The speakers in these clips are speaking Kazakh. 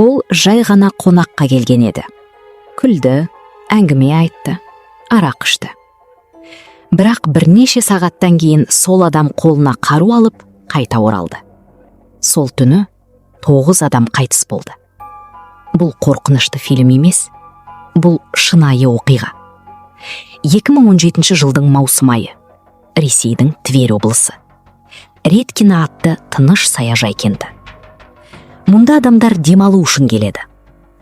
Ол жай ғана қонаққа келген еді. Күлді, әңгіме айтты, арақ ішті. Бірақ бірнеше сағаттан кейін сол адам қолына қару алып, қайта оралды. Сол түні тоғыз адам қайтыс болды. Бұл қорқынышты фильм емес, бұл шынайы оқиға. 2017 жылдың маусым айы. Ресейдің Тверь облысы. Редькино атты тыныш саяжай кенті. Мұнда адамдар демалу үшін келеді.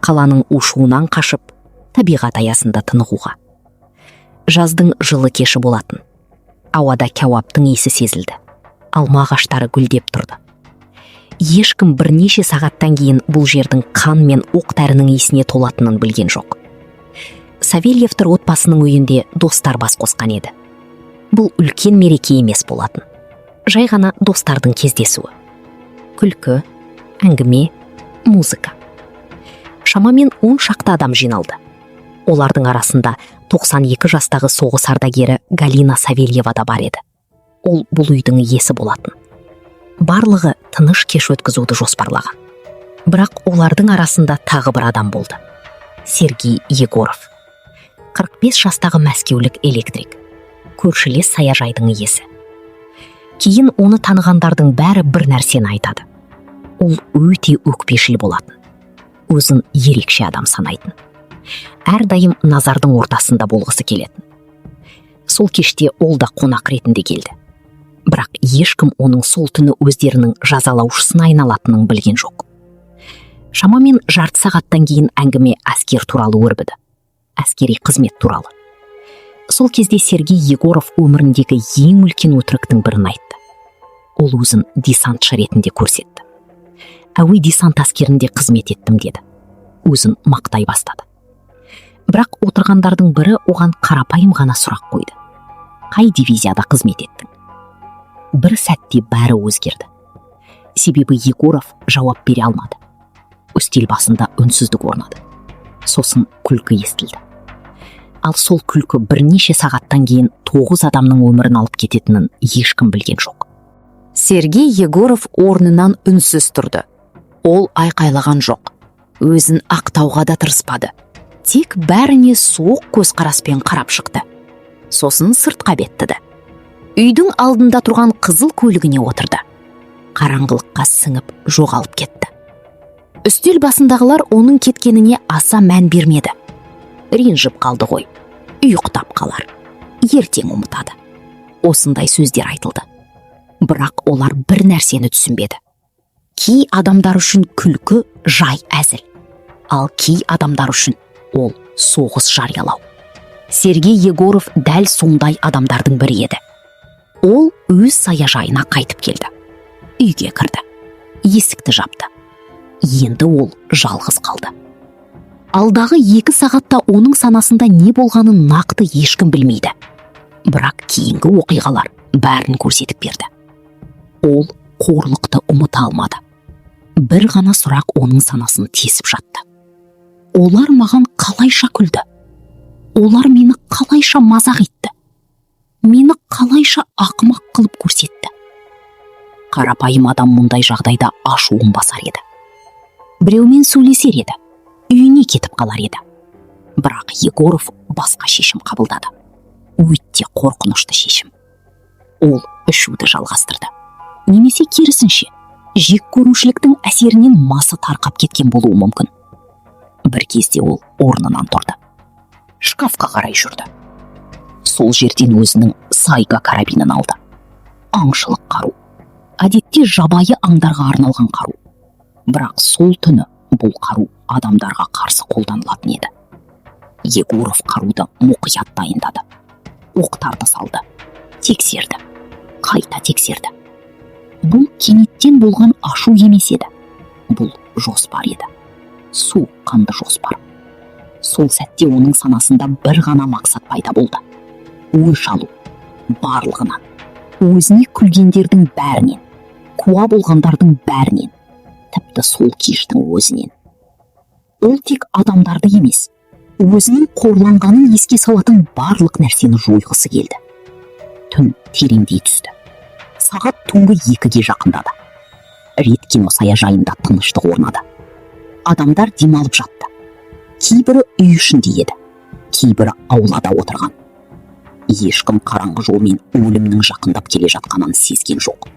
Қаланың у-шуынан қашып, табиғат аясында тынығуға. Жаздың жылы кеші болатын. Ауада кәуаптың иісі сезілді. Алма ағаштары гүлдеп тұрды. Ешкім бірнеше сағаттан кейін бұл жердің қан мен оқ дәрінің иісіне толатынын білген жоқ. Савельевтер отбасының үйінде достар бас қосқан еді. Бұл үлкен мереке емес болатын. Жай ғана достардың кездесуі. Күлкі, әңгіме, музыка. Шамамен 10 шақты адам жиналды. Олардың арасында 92 жастағы соғыс ардагері Галина Савельева да бар еді. Ол бұл үйдің иесі болатын. Барлығы тыныш кеш өткізуді жоспарлаған. Бірақ олардың арасында тағы бір адам болды. Сергей Егоров. 45 жастағы мәскеулік электрик. Көршілес саяжайдың иесі. Кейін оны танығандардың бәрі бір нәрсені айтады. Ол өте өкпешіл болатын. Өзін ерекше адам санайтын. Әрдайым назардың ортасында болғысы келетін. Сол кеште ол да қонақ ретінде келді. Бірақ ешкім оның сол түні өздерінің жазалаушысына айналатынын білген жоқ. Шамамен жарты сағаттан кейін әңгіме әскер туралы өрбіді. Әскери қызмет туралы. Сол кезде Сергей Егоров өміріндегі ең үлкен өтіріктің бірін айтты. Ол өзін десантшы ретінде көрсетті. Әуе десант әскерінде қызмет еттім, деді. Өзін мақтай бастады. Бірақ отырғандардың бірі оған қарапайым ғана сұрақ қойды: «Қай дивизияда қызмет еттің?» Бір сәтте бәрі өзгерді. Себебі Егоров жауап бере алмады. Үстел басында үнсіздік орнады. Сосын күлкі естілді. Ал сол күлкі бірнеше сағаттан кейін тоғыз адамның өмірін алып кететінін ешкім білген жоқ. Сергей Егоров орнынан үнсіз тұрды. Ол айқайлаған жоқ, өзін ақтауға да тырыспады. Тек бәріне суық көзқараспен қарап шықты. Сосын сыртқа беттеді. Үйдің алдында тұрған қызыл көлігіне отырды. Қараңғылыққа сіңіп, жоғалып кетті. Үстел басындағылар оның кеткеніне аса мән бермеді. Ренжіп қалды ғой, ұйықтап қалар, ертең ұмытады. Осындай сөздер айтылды. Бірақ олар бір нәрсені түсінбеді: кей адамдар үшін күлкі жай әзіл, ал кей адамдар үшін ол соғыс жариялау. Сергей Егоров дәл сондай адамдардың бірі еді. Ол өз саяжайына қайтып келді. Үйге кірді, есікті жапты. Енді ол жалғыз қалды. Алдағы 2 сағатта оның санасында не болғанын нақты ешкім білмейді. Бірақ кейінгі оқиғалар бәрін көрсетіп берді. Ол қорлықты ұмыта алмады. Бір ғана сұрақ оның санасын тесіп жатты: «Олар маған қалайша күлді? Олар мені қалайша мазақ етті? Мені қалайша ақымақ қылып көрсетті?» Қарапайым адам мұндай жағдайда ашуын басар еді, біреумен сөйлесер еді, үйіне кетіп қалар еді. Бірақ Егоров басқа шешім қабылдады. Өте қорқынышты шешім. Ол ішуді жалғастырды немесе керісінше, жек көрушіліктің әсерінен масы тарқап кеткен болуы мүмкін. Бір кезде ол орнынан тұрды, шкафқа қарай жүрді. Сол жерден өзінің Сайга карабинін алды. Аңшылық қару. Әдетте жабайы аңдарға арналған қару. Бірақ сол түні бұл қару адамдарға қарсы қолданылатын еді. Егоров қаруды мұқият дайындады. Оқтарды салды, тексерді, қайта тексерді. Бұл кенеттен болған ашу емес еді. Бұл жоспар еді. Суыққанды жоспар. Сол сәтте оның санасында бір ғана мақсат пайда болды: өш алу. Барлығынан, өзіне күлгендердің бәрінен, куә болғандардың бәрінен, тіпті сол кештің өзінен. Ол тек адамдарды емес, өзінің қорланғанын еске салатын барлық нәрсені жойғысы келді. Түн тереңдей түсті. Сағат түнгі 2-ге жақындады. Редькино саяжайында тыныштық орнады. Адамдар демалып жатты. Кейбірі үй ішінде еді, кейбірі аулада отырған. Ешкім қараңғы жолмен өлімнің жақындап келе жатқанын сезген жоқ.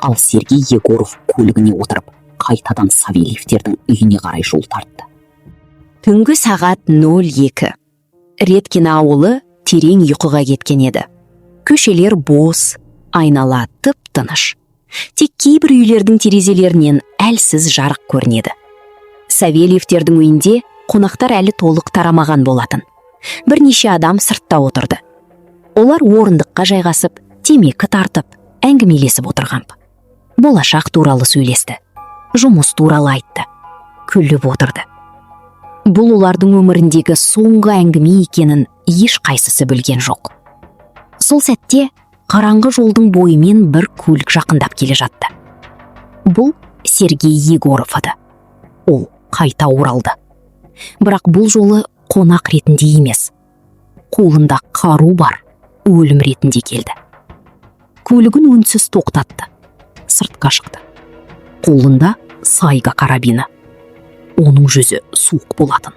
Ал Сергей Егоров көлігіне отырып, қайтадан Савельевтердің үйіне қарай жол тартты. Түнгі сағат 02. Редькино ауылы терең ұйқыға кеткен еді. Көшелер бос, айнала тып-тыныш. Тек кейбір үйлердің терезелерінен әлсіз жарық көрінеді. Савельевтердің үйінде қонақтар әлі толық тарамаған болатын. Бірнеше адам сыртта отырды. Олар орындыққа жайғасып, темекі тартып, әңгімелесіп отырған. Болашақ туралы сөйлесті. Жұмыс туралы айтты. Күліп отырды. Бұл олардың өміріндегі соңғы әңгіме екенін ешқайсысы білген жоқ. Сол сәтте қараңғы жолдың бойымен бір көлік жақындап келе жатты. Бұл Сергей Егоров еді. Ол қайта оралды. Бірақ бұл жолы қонақ ретінде емес. Қолында қару бар, өлім ретінде келді. Көлігін үнсіз тоқтатты. Сыртқа шықты. Қолында Сайга карабині. Оның жүзі суық болатын.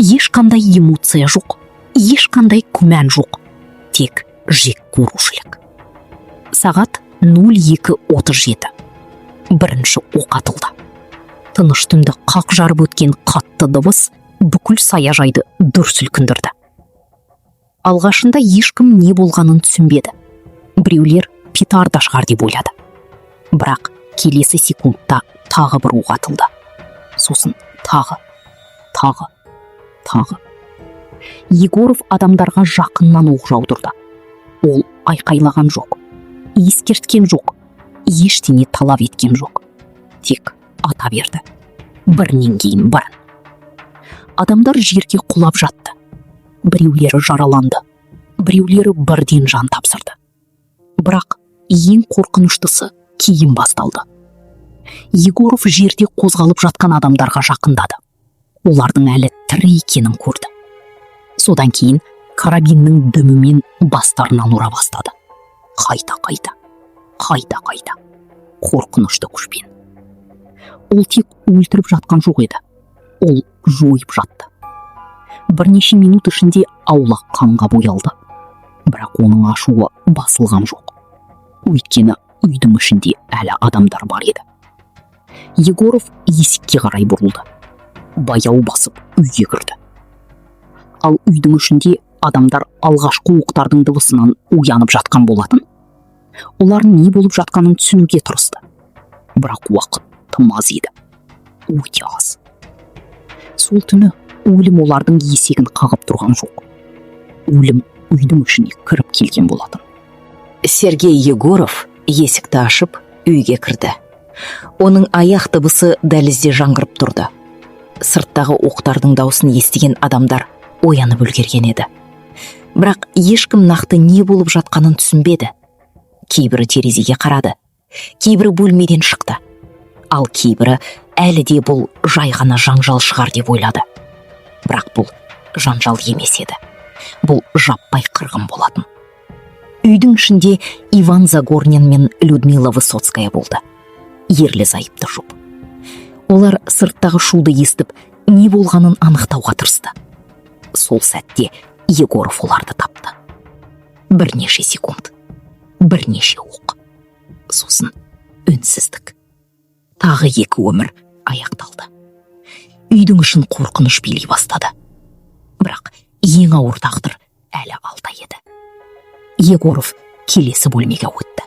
Ешқандай эмоция жоқ, ешқандай күмән жоқ. Тек жек көрушілік. Сағат 02:37. Бірінші оқ атылды. Тыныш түнді қақ жарып өткен қатты дыбыс бүкіл саяжайды дүр сілкіндірді. Алғашында ешкім не болғанын түсінбеді. Біреулер петарда шығар деп ойлады. Бірақ келесі секундта тағы бір оқ атылды. Сосын тағы, тағы, тағы. Егоров адамдарға жақыннан оқ жаудырды. Ол айқайлаған жоқ, ескерткен жоқ, ештеңе талап еткен жоқ. Тек ата берді. Бірінен кейін бірін. Адамдар жерге құлап жатты. Біреулері жараланды, біреулері бірден жан тапсырды. Бірақ ең қорқыныштысы кейін басталды. Егоров жерде қозғалып жатқан адамдарға жақындады. Олардың әлі тірі екенін көрді. Содан кейін карабиннің дүмімен бастарынан ұра бастады. Қайта-қайта, қайта-қайта, қорқынышты күшпен. Ол тек өлтіріп жатқан жоқ еді. Ол жойып жатты. Бірнеше минут ішінде аула қанға боялды. Бірақ оның ашуы басылған жоқ. Өйткені үйдің ішінде әлі адамдар бар еді. Егоров есікке қарай бұрылды. Баяу басып үйге кірді. Ал үйдің ішінде адамдар алғашқы оқтардың дыбысынан оянып жатқан болатын. Олар не болып жатқанын түсінуге тырысты. Бірақ уақыт тым аз еді. Өте аз. Сол түні өлім олардың есігін қағып тұрған жоқ. Өлім үйдің ішіне кіріп келген болатын. Сергей Егоров есікті ашып, үйге кірді. Оның аяқ дыбысы дәлізде жаңғырып тұрды. Сырттағы оқтардың даусын естіген адамдар оянып үлгерген еді. Бірақ ешкім нақты не болып жатқанын түсінбеді. Кейбірі терезеге қарады, кейбірі бөлмеден шықты. Ал кейбірі әлі де бұл жай ғана жанжал шығар деп ойлады. Бірақ бұл жанжал емес еді. Бұл жаппай қырғын болатын. Үйдің ішінде Иван Загорнин мен Людмила Высоцкая болды. Ерлі зайыпты жұп. Олар сырттағы шуды естіп, не болғанын анықтауға тырысты. Сол сәтте Егоров оларды тапты. Бірнеше секунд, бірнеше оқ. Сосын үнсіздік. Тағы екі өмір аяқталды. Үйдің ішін қорқыныш билей бастады. Бірақ ең ауыр тағдыр әлі алда еді. Егоров келесі бөлмеге өтті.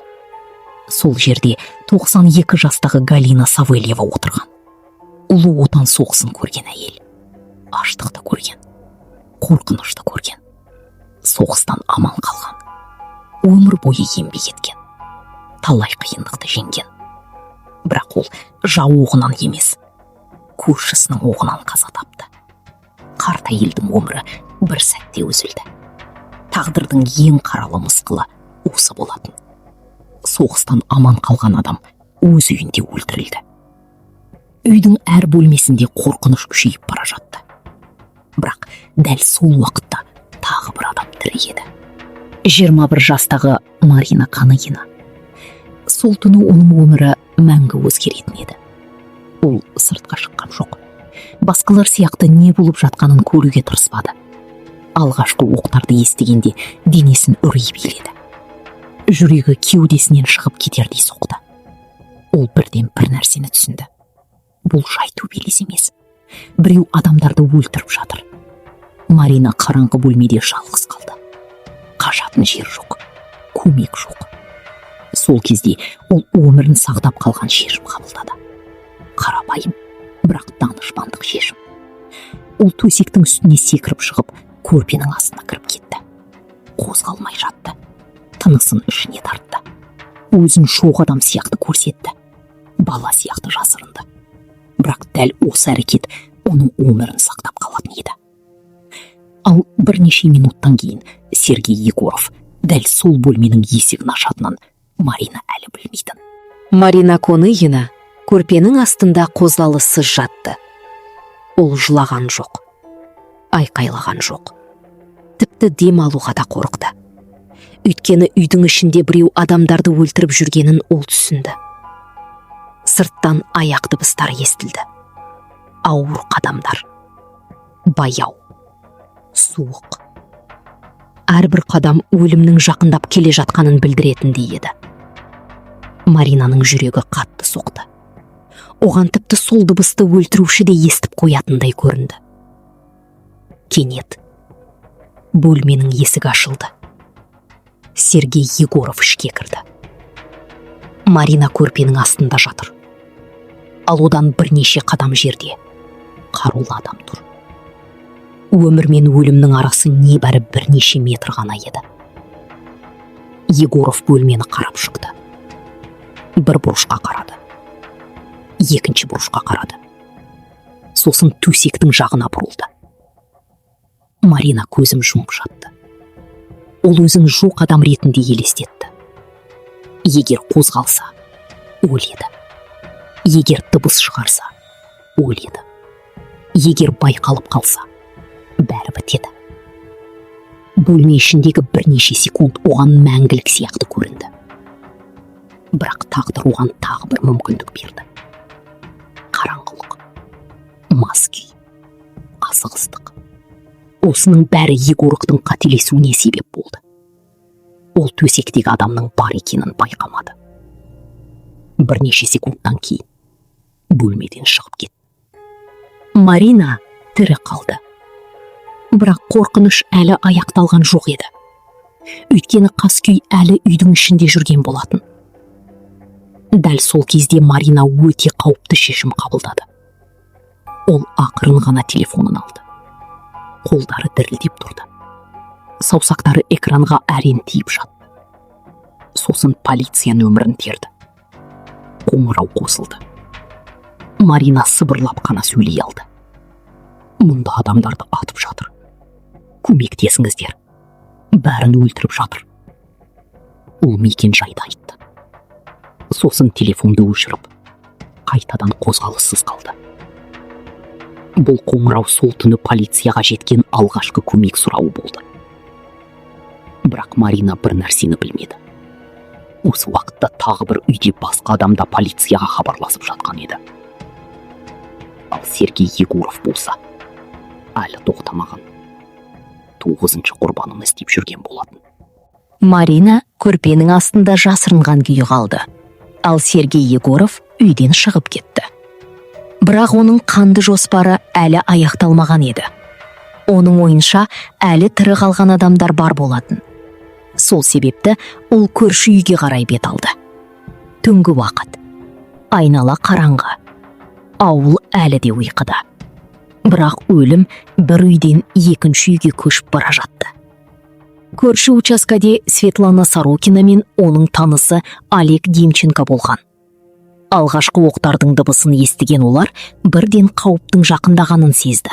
Сол жерде 92 жастағы Галина Савельева отырған. Ұлы Отан соғысын көрген әйел. Аштықты көрген, қорқынышты көрген. Соғыстан аман қалған. Өмір бойы еңбек еткен. Талай қиындықты жеңген. Бірақ ол жау оғынан емес, көршісінің оғынан қаза тапты. Қарт әйелдің өмірі бір сәтте үзілді. Тағдырдың ең қаралы мысқылы осы болатын. Соғыстан аман қалған адам өз үйінде өлтірілді. Үйдің әр бөлмесінде қорқыныш күшейіп бара жатты. Бірақ дәл сол уақытта тағы бір адам тірі еді. 21 жастағы Марина Каныгина. Сол түні оның өмірі мәңгі өзгеретін еді. Ол сыртқа шыққан жоқ. Басқалар сияқты не болып жатқанын көруге тырыспады. Алғашқы оқтарды естігенде денесін үрей биледі. Жүрегі кеудесінен шығып кетердей соқты. Ол бірден бір нәрсені түсінді: бұл жай төбелес емес, біреу адамдарды өлтіріп жатыр. Марина қараңғы бөлмеде жалғыз қалды. Қашатын жер жоқ, көмек жоқ. Сол кезде ол өмірін сақтап қалған шешім қабылдады. Қарапайым, бірақ данышпандық шешім. Ол төсектің үстіне секіріп шығып, көрпенің астына кіріп кетті. Қозғалмай жатты, тынысын ішіне тартты, өзін жоқ адам сияқты көрсетті, бала сияқты жасырынды. Бірақ дәл осы әрекет оның өмірін сақтап қалатын еді. Ал бірнеше минуттан кейін Сергей Егоров дәл сол бөлменің есігін ашатынын Марина әлі білмейтін. Марина Коныгина көрпенің астында қозғалыссыз жатты. Ол жылаған жоқ, айқайлаған жоқ, тіпті дем алуға да қорықты. Өйткені үйдің ішінде біреу адамдарды өлтіріп жүргенін ол түсінді. Сырттан аяқ дыбыстары естілді. Ауыр қадамдар, баяу, суық. Әрбір қадам өлімнің жақындап келе жатқанын білдіретіндей еді. Маринаның жүрегі қатты соқты. Оған тіпті сол дыбысты өлтіруші де естіп қоятындай көрінді. Кенет бөлменің есігі ашылды. Сергей Егоров ішке кірді. Марина көрпенің астында жатыр. Ал одан бірнеше қадам жерде қарулы адам тұр. Өмір мен өлімнің арасы небәрі бірнеше метр ғана еді. Егоров бөлмені қарап шықты. Бір бұрышқа қарады, екінші бұрышқа қарады, сосын төсектің жағына бұрылды. Марина көзін жұмып жатты. Ол өзін жоқ адам ретінде елестетті. Егер қозғалса, өледі. Егер дыбыс шығарса, өледі. Егер байқалып қалса, бәрі бітеді. Бөлме ішіндегі бірнеше секунд оған мәңгілік сияқты көрінді. Бірақ тағдыр оған тағы бір мүмкіндік берді. Қараңғылық, мас күй, асығыстық — осының бәрі Егоровтың қателесуіне себеп болды. Ол төсектегі адамның бар екенін байқамады. Бірнеше секундтан кейін бөлмеден шығып кетті. Марина тірі қалды, бірақ қорқыныш әлі аяқталған жоқ еді. Өйткені қаскөй әлі үйдің ішінде жүрген болатын. Дәл сол кезде Марина өте қауіпті шешім қабылдады. Ол ақырын ғана телефонын алды. Қолдары дірілдеп тұрды, саусақтары экранға әрең тиіп жатты. Сосын полиция нөмірін терді. Қоңырау қосылды. Марина сыбырлап қана сөйлей алды: «Мұнда адамдарды атып жатыр, көмектесіңіздер, бәрін өлтіріп жатыр». Ол мекен жайды айтты. Сосын телефонды өшіріп, қайтадан қозғалыссыз қалды. Бұл қоңырау сол түні полицияға жеткен алғашқы көмек сұрауы болды. Бірақ Марина бір нәрсені білмеді: осы уақытта тағы бір үйде басқа адам да полицияға хабарласып жатқан еді. Ал Сергей Егоров болса, әлі тоқтамаған, тоғызыншы құрбанын іздеп жүрген болатын. Марина көрпенің астында жасырынған күйі қалды. Ал Сергей Егоров үйден шығып кетті. Бірақ оның қанды жоспары әлі аяқталмаған еді. Оның ойынша, әлі тірі қалған адамдар бар болатын. Сол себепті ол көрші үйге қарай бет алды. Түнгі уақыт. Айнала қараңғы. Ауыл әлі де ұйқыда. Бірақ өлім бір үйден екінші үйге көшіп бара жатты. Көрші учаскеде Светлана Сорокина мен оның танысы Олег Демченко болған. Алғашқы оқтардың дыбысын естіген олар бірден қауіптің жақындағанын сезді.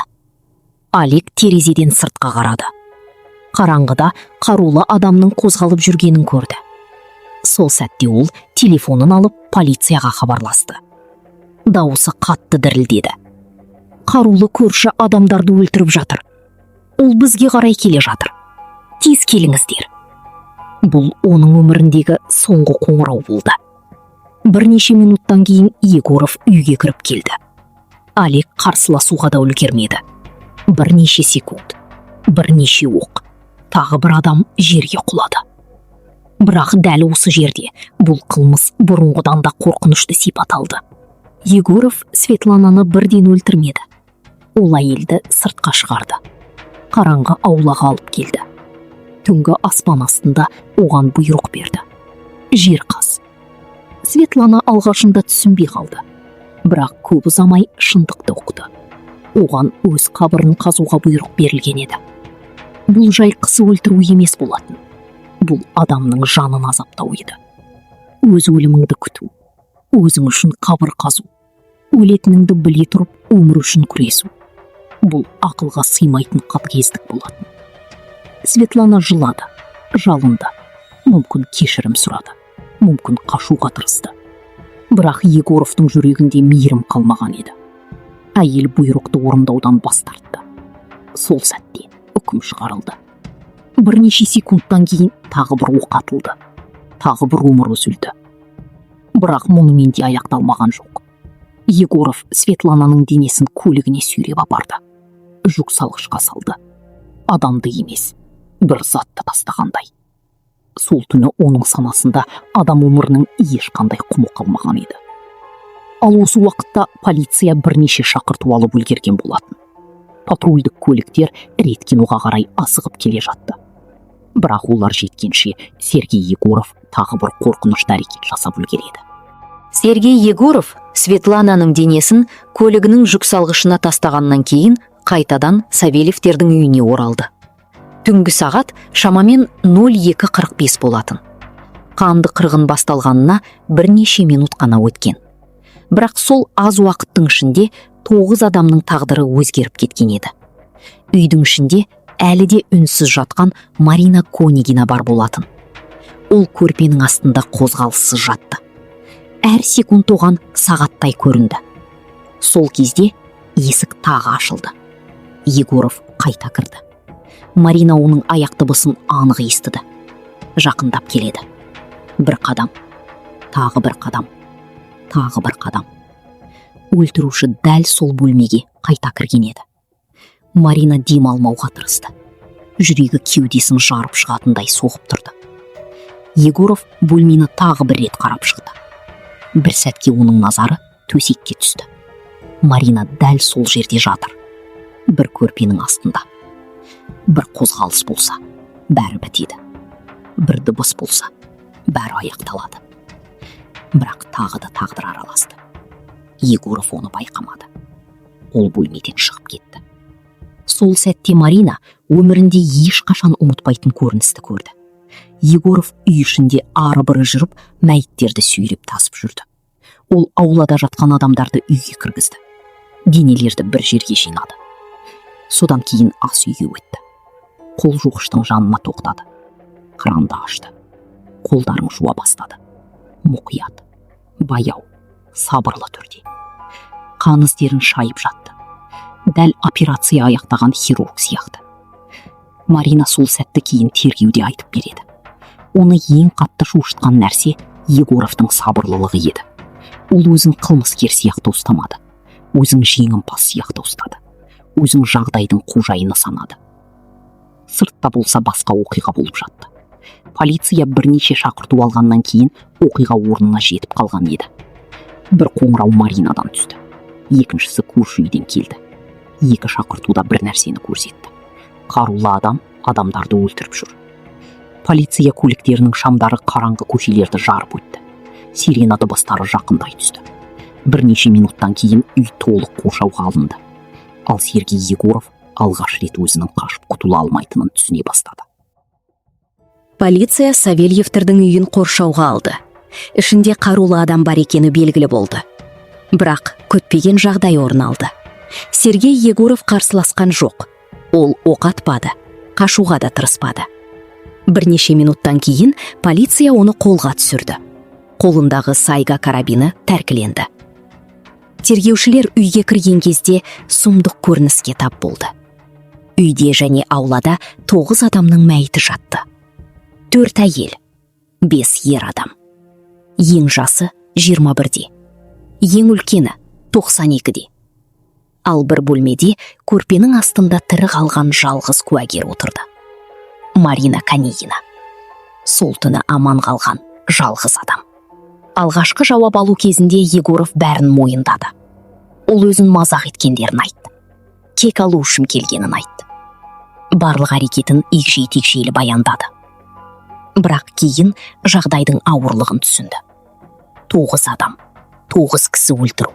Олег терезеден сыртқа қарады. Қараңғыда қарулы адамның қозғалып жүргенін көрді. Сол сәтте ол телефонын алып, полицияға хабарласты. Дауысы қатты дірілдеді: «Қарулы көрші адамдарды өлтіріп жатыр. Ол бізге қарай келе жатыр. Тез келіңіздер!» Бұл оның өміріндегі соңғы қоңырау болды. Бірнеше минуттан кейін Егоров үйге кіріп келді. Олег қарсыласуға да үлгермеді. Бірнеше секунд, бірнеше оқ, тағы бір адам жерге құлады. Бірақ дәл осы жерде бұл қылмыс бұрынғыдан да қорқынышты сипат алды. Егоров Светлананы бірден өлтірмеді. Ол әйелді сыртқа шығарды. Қараңғы аулаға алып келді. Түнгі аспан астында оған бұйрық берді: «Жер қаз!» Светлана алғашында түсінбей қалды. Бірақ көп ұзамай шындықты ұқты. Оған өз қабырын қазуға бұйрық берілген еді. Бұл жай кісі өлтіру емес болатын. Бұл адамның жанын азаптау еді. Өз өліміңді күту, өзің үшін қабыр қазу, өлетініңді біле тұрып, өмір үшін күресу. Бұл ақылға сыймайтын қатыгездік болатын. Светлана жылады, жалынды, мүмкін, кешірім сұрады, мүмкін, қашуға тырысты. Бірақ Егоровтың жүрегінде мейірім қалмаған еді. Әйел бұйрықты орындаудан бас тартты. Сол сәтте үкім шығарылды. Бірнеше секундтан кейін тағы бір оқ атылды. Тағы бір өмір үзілді. Бірақ мұнымен де аяқталмаған жоқ. Егоров Светлананың денесін көлігіне сүйреп апарды. Жүк салғышқа салды. Адамды емес, бір затты тастағандай. Сол түні оның санасында адам өмірінің ешқандай құны қалмаған еді. Ал осы уақытта полиция бірнеше шақырту алып үлгерген болатын. Патрульдік көліктер Редькиноға қарай асығып келе жатты. Бірақ олар жеткенше Сергей Егоров тағы бір қорқынышты әрекет жасап үлгереді. Сергей Егоров Светлананың денесін көлігінің жүксалғышына тастағаннан кейін қайтадан Савельевтердің үйіне оралды. Түнгі сағат шамамен 02:45 болатын. Қанды қырғын басталғанына бірнеше минут қана өткен. Бірақ сол аз уақыттың ішінде тоғыз адамның тағдыры өзгеріп кеткен еді. Үйдің ішінде әлі де үнсіз жатқан Марина Конегина бар болатын. Ол көрпенің астында қозғалыссыз жатты. Әр секунд оған сағаттай көрінді. Сол кезде есік тағы ашылды. Егоров қайта кірді. Марина оның аяқ дыбысын анық естіді. Жақындап келеді. Бір қадам, тағы бір қадам, тағы бір қадам. Өлтіруші дәл сол бөлмеге қайта кірген еді. Марина дем алмауға тырысты. Жүрегі кеудесін жарып шығатындай соғып тұрды. Егоров бөлмені тағы бір рет қарап шықты. Бір сәтке оның назары төсекке түсті. Марина дәл сол жерде жатыр, бір көрпенің астында. Бір қозғалыс болса, бәрі бітеді. Бір дыбыс болса, бәрі аяқталады. Бірақ тағы да тағдыр араласты. Егоров оны байқамады. Ол бөлмеден шығып кетті. Сол сәтте Марина өмірінде ешқашан ұмытпайтын көріністі көрді. Егоров үй ішінде ары-бұры жүріп, мәйіттерді сүйреп тасып жүрді. Ол аулада жатқан адамдарды үйге кіргізді. Денелерді бір жерге жинады. Содан кейін ас үйге өтті. Қол жуғыштың жанына тоқтады. Кранды ашты. Қолдарын жуа бастады. Мұқият, баяу, сабырлы түрде. Қан іздерін шайып жатты. Дәл операция аяқтаған хирург сияқты. Марина сол сәтті кейін тергеуде айтып береді. Оны ең қатты шошытқан нәрсе Егоровтың сабырлылығы еді. Ол өзін қылмыскер сияқты ұстамады. Өзін жеңімпаз сияқты ұстады. Өзін жағдайдың қожайыны санады. Сыртта болса, басқа оқиға болып жатты. Полиция бірнеше шақырту алғаннан кейін оқиға орнына жетіп қалған еді. Бір қоңырау Маринадан түсті. Екіншісі көрші үйден келді. Екі шақыртуда бір нәрсені көрсетті: қарулы адам адамдарды өлтіріп жүр. Полиция көліктерінің шамдары қараңғы көшелерді жарып өтті. Сирена дыбыстары жақындай түсті. Бірнеше минуттан кейін үй толық қоршауға алынды. Ал Сергей Егоров алғаш рет өзінің қашып құтыла алмайтынын түсіне бастады. Полиция Савельевтердің үйін қоршауға алды. Ішінде қарулы адам бар екені белгілі болды. Бірақ күтпеген жағдай орын алды. Сергей Егоров қарсыласқан жоқ. Ол оқ атпады, қашуға да тырыспады. Бірнеше минуттан кейін полиция оны қолға түсірді. Қолындағы Сайга карабині тәркіленді. Тергеушілер үйге кірген кезде сұмдық көрініске тап болды. Үйде және аулада тоғыз адамның мәйіті жатты. Төрт әйел, бес ер адам. Ең жасы 21-де, ең үлкені 92-де. Ал бір бөлмеде көрпенің астында тірі қалған жалғыз куәгер отырды. Марина Канигина. Сол түні аман қалған жалғыз адам. Алғашқы жауап алу кезінде Егоров бәрін мойындады. Ол өзін мазақ еткендерін айтты. Кек алу үшін келгенін айтты. Барлық әрекетін егжей тегжейлі баяндады. Бірақ кейін жағдайдың ауырлығын түсінді. Тоғыз адам, тоғыз кісі өлтіру.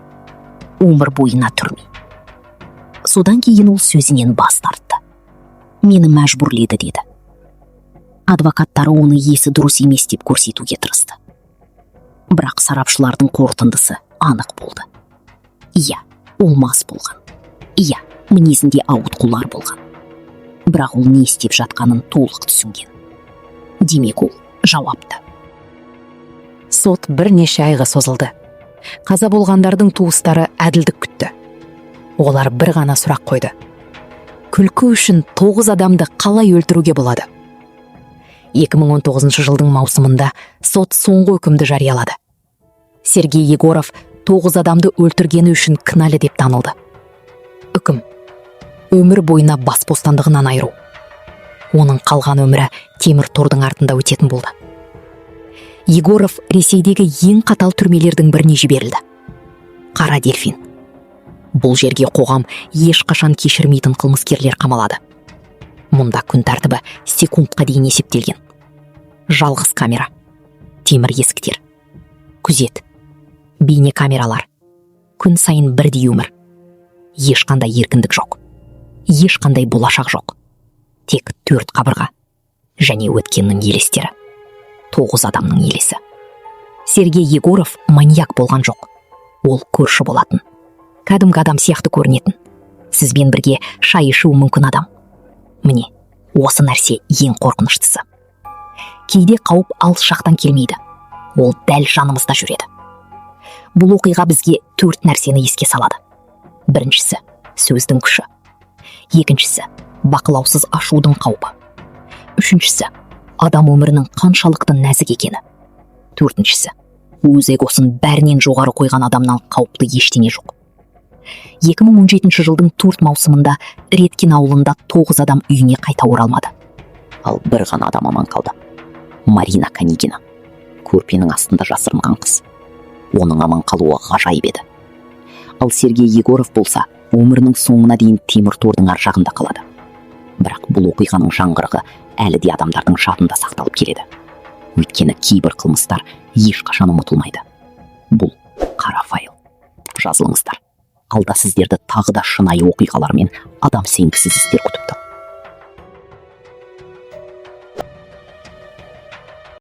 Өмір бойына түрме. Содан кейін ол сөзінен бас тартты. «Мені мәжбүрледі», – деді. Адвокаттары оны есі дұрыс емес деп көрсетуге тырысты. Бірақ сарапшылардың қорытындысы анық болды. Иә, ол мас болған. Иә, мінезінде ауытқулар болған. Бірақ ол не істеп жатқанын толық түсінген. Демек, ол жауапты. Сот бірнеше айға созылды. Қаза болғандардың туыстары әділдік күтті. Олар бір ғана сұрақ қойды: күлкі үшін тоғыз адамды қалай өлтіруге болады? 2019 жылдың маусымында сот соңғы үкімді жариялады. Сергей Егоров тоғыз адамды өлтіргені үшін кінәлі деп танылды. Үкім: өмір бойына бас бостандығынан айыру. Оның қалған өмірі темір тордың артында өтетін болды. Егоров Ресейдегі ең қатал түрмелердің біріне жіберілді: Қара дельфин. Бұл жерге қоғам ешқашан кешірмейтін қылмыскерлер қамалады. Мұнда күн тәртібі секундқа дейін есептелген. Жалғыз камера, темір есіктер, күзет, бейне камералар. Күн сайын бірдей өмір. Ешқандай еркіндік жоқ, ешқандай болашақ жоқ. Тек төрт қабырға және өткеннің елестері, тоғыз адамның елесі. Сергей Егоров маньяк болған жоқ. Ол көрші болатын, кәдімгі адам сияқты көрінетін, сізбен бірге шай ішуі мүмкін адам. Міне, осы нәрсе ең қорқыныштысы. Кейде қауіп алыс жақтан келмейді, ол дәл жанымызда жүреді. Бұл оқиға бізге төрт нәрсені еске салады. Біріншісі – сөздің күші. Екіншісі – бақылаусыз ашудың қаупі. Үшіншісі – адам өмірінің қаншалықты нәзік екені. Төртіншісі – өз эгосын бәрінен жоғары қойған адамнан қауіпті ештеңе жоқ. 2017 жылдың 4 маусымында Редькин ауылында тоғыз адам үйіне қайта оралмады. Ал бір ғана адам аман қалды: Марина Канигина, көрпенің астында жасырынған қыз. Оның аман қалуы ғажайып еді. Ал Сергей Егоров болса, өмірінің соңына дейін темір тордың ар жағында қалады. Бірақ бұл оқиғаның жаңғырығы әлі де адамдардың жадында сақталып келеді, өйткені кейбір қылмыстар ешқашан ұмытылмайды. Бұл – Қара файл. Жазылыңыздар, алда сіздерді тағы да шынайы оқиғалар мен адам сенгісіз істер күтіп тұр.